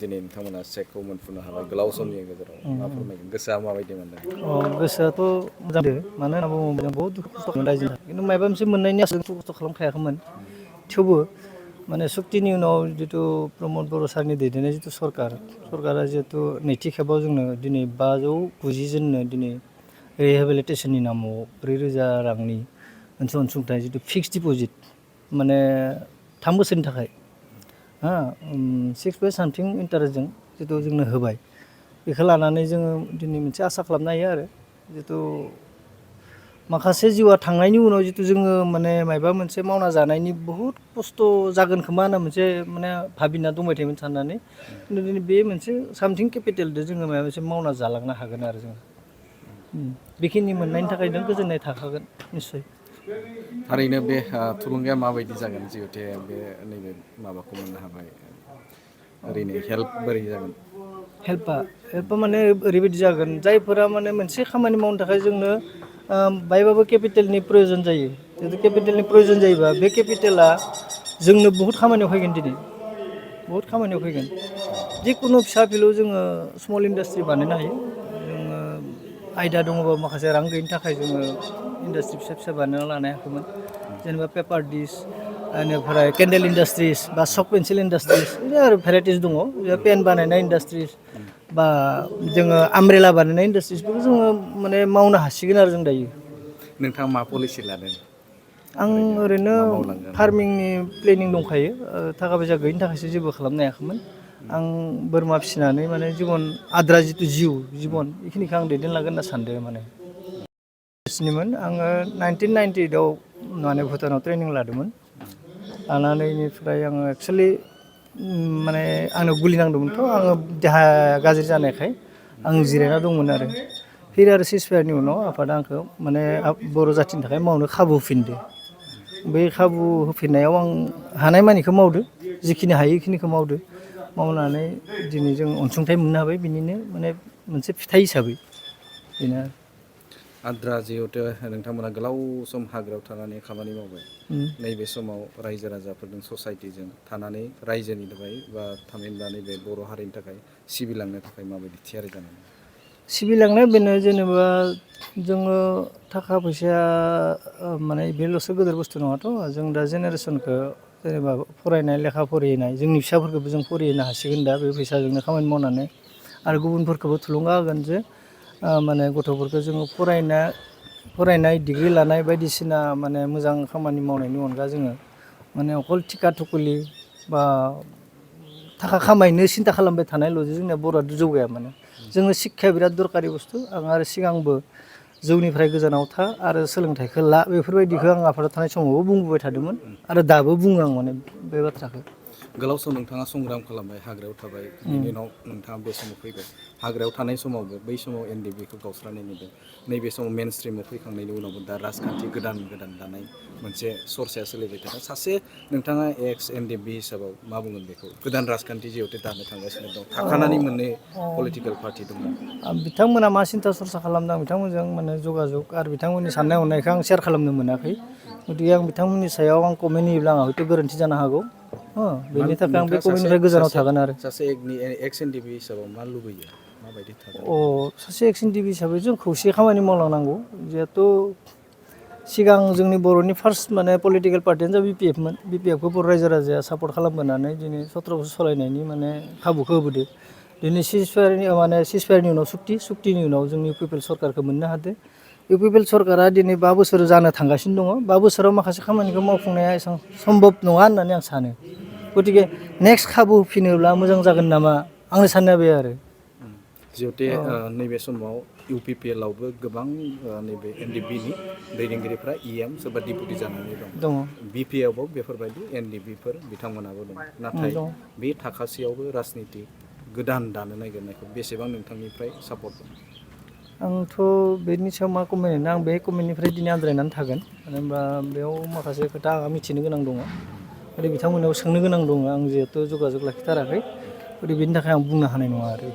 दिनै नोंथांमोना चेकखौ मोनफुंनो हाबाय गोलाव समनि गेजेराव मा फोरमायगोन गोसोआ माबायदि मोनदों? गोसोआथ' मोजां मानो होनना बुङोब्ला बहुद दुखु खस्थ' खालामदों रायजोनि थाखाय खिन्थु माबा मोनसे मोननायनि आसा दुखु खस्थ' खालामखायाखैमोन थेवबो माने सुक्तिनि उनाव जितु प्रमद बर' सारनि दैदेननाय जितु सरकारा जिहेतु नैथि खेबाव जोंनो दिनै 590 जननो दिनै रिहेबिलिटेसननि नामाव 4,000 रांनि मोनसे अनसुंथाइ जितु फिक्स डिप'जिट माने 3 बोसोरनि थाखाय 6% इन्टारेस्टजों जितु जोंनो होबाय बेखौ लानानै जोङो दिनै मोनसे आसा खालामनो हायो आरो जितु माखासे जिउआ थांनायनि उनाव जितु जोङो माने माबा मोनसे मावना जानायनि बहुद खस्थ' जागोन खोमा होनना मोनसे माने भाबिना दंबाय थायोमोन साननानै खिन्थु दिनै बे मोनसे सामथिं केपिटेलजों जोङो माबा मोनसे मावना जालांनो हागोन आरो जोङो बेखिनि मोननायनि थाखाय नों गोजोननाय थाखागोन निस्सय। थारैनो बे थुलुंगाया माबायदि जागोन जिहेथु बे नैबे माबाखौ मोननो हाबाय ओरैनो हेल्प बोरै जागोन? हेल्पआ माने ओरैबायदि जागोन जायफोरा माने मोनसे खामानि मावनो थाखाय जोंनो बायबाबो केपिटेलनि प्रयजन जायो जितु केपिटेलनि प्रयजन जायोबा बे केपिटेला जोंनो बहुद खामानियाव फैगोन दिनै बहुद खामानियाव फैगोन जिखुनु फिसा फिलौ जोङो स्मल इन्डास्ट्रि बानायनो हायो जोङो आयदा दङबा माखासे रां गैयिनि थाखाय जोङो इन्डास्ट्रि फिसा बानायना लानो हायाखैमोन जेनेबा पेपार डिस बेनिफ्राय केन्डेल इन्डास्ट्रिस बा सक पेन्सिल इन्डास्ट्रिस बिदि आरो भेराइटिस दङ पेन बानायनाय इन्डास्ट्रिस बा जोङो आमब्रेला बानायनाय इन्डास्ट्रिसफोरखौ जोङो माने मावनो हासिगोन आरो जों दायो। नोंथाङा मा पलिसि लादों? आं ओरैनो मा मावलांगोन? फार्मिंनि प्लेनिं दंखायो थाखा फैसा गैयिनि थाखायसो जेबो खालामनो हायाखैमोन आं बोरमा फिसिनानै माने आद्रा जितु जिबन बेखिनिखौ आं दैदेनलांगोन होनना सानदों माने बिसिनिमोन आङो 1998आव माने भुटानाव ट्रेनिं लादोंमोन लानानै बेनिफ्राय आङो एक्सुवेलि माने आंनाव गुलि नांदोंमोनथ' आङो देहा गाज्रि जानायखाय आं जिरायना दंमोन आरो फिर आरो सिजफायारनि उनाव आफादा आंखौ माने बर' जाथिनि थाखाय मावनो खाबु होफिनदो बै खाबु होफिननायाव आं हानायमानिखौ मावदो जिखिनि हायो बेखिनिखौ मावदो मावनानै दिनै जों अनसुंथाइ मोननो हाबाय बिनिनो माने मोनसे फिथाइ हिसाबै बेनो आरो आद्रा जिहेथु नोंथांमोना गोलाव सम हाग्रायाव थानानै खामानि मावबाय नैबे समाव रायजो राजाफोरजों ससाइटिजों थानानै रायजोनि थाखाय बा थामहिनबा नैबे बर' हारिनि थाखाय सिबिलांनो थाखाय माबायदि थियारि जानांगौ? सिबिलांनाया बेनो जेनेबा जोङो थाखा फैसाया माने बेल'सो गोदोर बुस्थु नङाथ' जों दा जेनेरेसनखौ जेनेबा फरायनाय लेखा फरायनाय जोंनि फिसाफोरखौबो जों फरायहोनो हासिगोन दा बे फैसाजोंनो खामानि मावनानै आरो गुबुनफोरखौबो थुलुंगा होगोन जे माने गथ'फोरखौ जोङो फरायनाय डिग्रि लानाय बायदिसिना माने मोजां खामानि मावनायनि अनगा जोङो माने अकल थिखा थुखुलि बा थाखा खामायनो सिन्था खालामबाय थानायल'जों जोंनिया बर'आ जौगाया माने जोङो शिक्षाया बिराद दरखारि बुस्थु आं आरो सिगांबो जौनिफ्राय गोजानाव था आरो सोलोंथाइखौ ला बेफोरबायदिखौ आं आफादाव थानाय समावबो बुंबोबाय थादोंमोन आरो दाबो बुङो आं माने बे बाथ्राखौ। गोलाव सम नोंथाङा संग्राम खालामबाय हाग्रायाव थाबाय बिनि उनाव नोंथाङा बे समाव फैबाय हाग्रायाव थानाय समावबो बै समाव NDBखौ गावस्रानाय नुदों नैबे समाव मेन स्ट्रिमाव फैखांनायनि उनावबो दा राजखान्थि गोदान दानाय मोनसे सरसाया सोलिबाय थादों सासे नोंथाङा एक्स NDB हिसाबाव मा बुंगोन बेखौ गोदान राजखान्थि जिहेथु दानो थांगासिनो दं थाखानानै मोननै पलिटिकेल पार्टि दङ। बिथांमोना मा सिन्था सरसा खालामदों बिथांमोनजों माने जगाजग आरो बिथांमोननि साननाय हनायखौ आं सेयार खालामनो मोनाखै गतिके आं बिथांमोननि सायाव आं कमेन्ट होयोब्ला आंहा हयथ' गोरोन्थि जानो हागौ बेनि थाखाय आं बे कमेन्टनिफ्राय गोजानाव थागोन आरो सासे एक्स NDB हिसाबाव मा लुबैयो माबायदि थागोन? सासे एक्स NDB हिसाबै जों खौसे खामानि मावलांनांगौ जिहेथु सिगां जोंनि बर'नि फार्स्ट माने पलिटिकेल पार्टियानो जाबाय BPFमोन BPFखौ बर' रायजो राजाया सापर्ट खालामबोनानै दिनै 17 बोसोर सालायनायनि माने खाबुखौ होबोदो दिनै सिजफायारनि उनाव सुक्तिनि उनाव जोंनि पिपल सरकारखौ मोननो हादों पिपल सरकारा दिनै 5 बोसोर जानो थांगासिनो दङ 5 बोसोराव माखासे खामानिखौ मावफुंनाया एसेबां सम्भब नङा होननानै आं सानो गतिके नेक्स्ट खाबु होफिनोब्ला मोजां जागोन नामा आंनि साननाया बे आरो जिहेथु नैबे समाव UPPL आवबो गोबां नैबे NDBनि दैदेनगिरिफ्रा EM सोरबा दिपुटि जानानै दं BPAवबो बेफोरबायदि NDBफोर बिथांमोनाबो दं नाथाय बे थाखासेयावबो राजनिति गोदान दानो नागिरनायखौ बेसेबां नोंथांनिफ्राय सापर्ट दं? आंथ' बेनि सायाव मा कमेन्ट होनो आं बे कमेन्टनिफ्राय दिनै आनज्रायनानै थागोन मानो होनबा बेयाव माखासे खोथा आंहा मिथिनो गोनां दङ आरो बिथांमोननाव सोंनो गोनां दङ आं जिहेथु जगाजग लाखिथाराखै गतिके बेनि थाखाय आं बुंनो हानाय नङा आरो